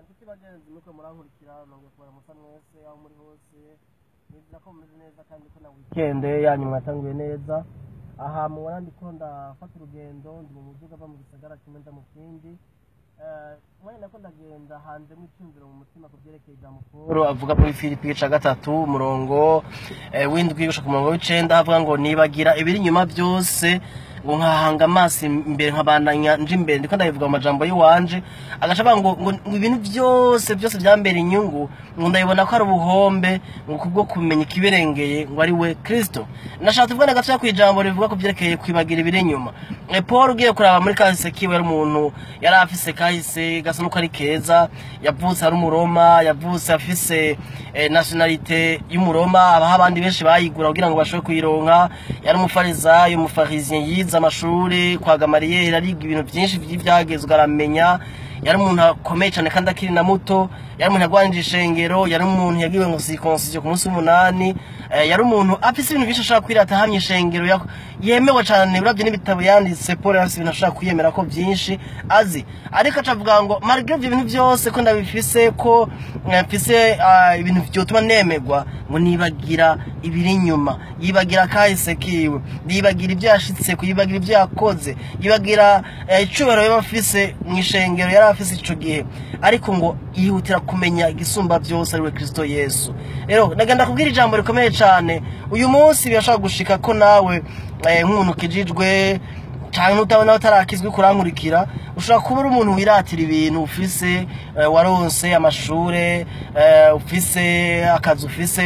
Inshuti bagenzi, nuko murankurikira, nongeye kubaramutsa mwese aho muri hose. Nizera ko mumeze neza kandi ko na weekend yanyu mwatanguye neza. Aha mubona ndiko ndafata urugendo, ndi mu muduga ava mu gisagara kimwe nja mu kindi. Mwanya nako ndagenda hanze mwicumviro mu mutima ku vyerekeye ijambo Pawulo avuga muri Filipi ica 3 umurongo 7 gushika ku murongo 9, avuga ngo nibagira ibiri inyuma byose, ngo nkahanga amaso imbere, nkabandanya nje imbere. Ndiko ndabivuga mu majambo y'iwanje. Agaca avuga ngo ibintu byose byose byambera inyungu, ngo ndabibona ko ari ubuhombe, ngo kubwo kumenya ikiberengeye, ngo ari we Kristo. Nashaka tuvugane gatoya ku ijambo rivuga ku vyerekeye kwibagira ibiri inyuma. Paul, ugiye kuraba muri kahise kiwe, yari umuntu yari afise kahise gasa nuko ari keza. Yavutse ari umuroma, yavutse afise nationalité y'umuroma, abaho abandi benshi bayigura kugira ngo bashobore kuyironka. Yari umufarizayo, umufarisien, yize amashuri kwa Gamariyeri, ariga ibintu byinshi vy'ivyagezwe, aramenya. Yari umuntu akomeye cyane kandi akiri na muto. Yari umuntu yagwanije ishengero, yari umuntu yagiwe ngo circoncision ku munsi w'8. Yari umuntu afise ibintu byinshi ashobora kwirata, ahamye ishengero yemewe cyane. Uravye n'ibitabo yanditse, Paul yari afise ibintu ashobora kwiyemera ko byinshi azi. Ariko aca avuga ngo malgré ivyo bintu byose ko ndabifise, ko mfise ibintu vyotuma nemegwa, ngo nibagira ibiri inyuma. Yibagira kahise kiwe, yibagira ibyo yashitse, yibagira ibyo yakoze, yibagira icubahiro yaba afise mu ishengero yari afise ico gihe, ariko ngo yihutira kumenya igisumba byose, ari we Kristo Yesu. Rero ndagenda kubwira ijambo rikomeye cyane uyu munsi. Birashobora gushika ko nawe nk'umuntu ukijijwe canke utabona utarakizwe kurankurikira, ushobora kuba uri umuntu wiratira ibintu ufise, waronse amashure, ufise akazi, ufise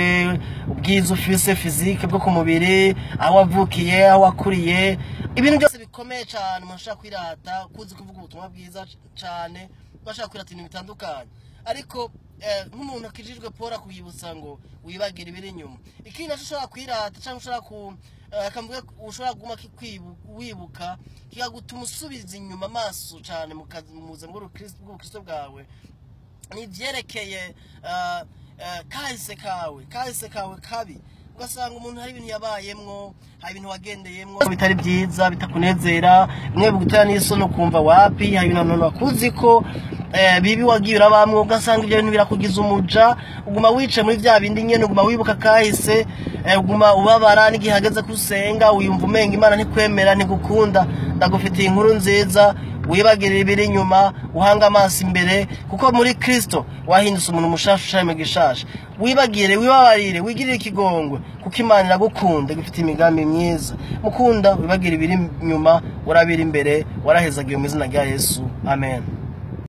ubwiza, ufise physique bwo ku mubiri, aho wavukiye, aho wakuriye, ibintu byose bikomeye cyane umuntu ashobora kwirata, kuzi kuvuga ubutumwa bwiza cyane, bashaka kwirata ibintu bitandukanye. Ariko nk'umuntu akijijwe, Paul akuyibutsa ngo wibagire ibiri inyuma. Ikindi naco ushobora kwirata cyangwa ushobora ku akamvuga ushobora kuguma wibuka kikagutuma usubiza inyuma amaso cyane mu kazi, mu buzima bw'ubukristo bwawe, ni ivyerekeye kahise kawe, kahise kawe kabi. Ugasanga umuntu hari ibintu yabayemwo, hari ibintu wagendeyemwo bitari byiza, bitakunezera, bimwe bigutera n'isoni, ukumva wapi. Hari ibintu abantu bakuzi ko bibi wagiye urabamwo, ugasanga ibyo bintu birakugiza umuja, uguma wicaye muri vya bindi nyene, uguma wibuka kahise, uguma ubabara n'igihe hageze ko usenga wiyumva umenga Imana ntikwemera, ntigukunda. Ndagufitiye inkuru nziza: wibagirire ibiri inyuma, uhanga amaso imbere, kuko muri Kristo wahindutse umuntu mushasha, ushaye gishasha. Wibagire, wibabarire, wigirire ikigongwe, kuko Imana iragukunda, igufitiye imigambi myiza. Mukunda, wibagire ibiri inyuma, urabira imbere, warahezagiwe mu izina rya Yesu. Amen.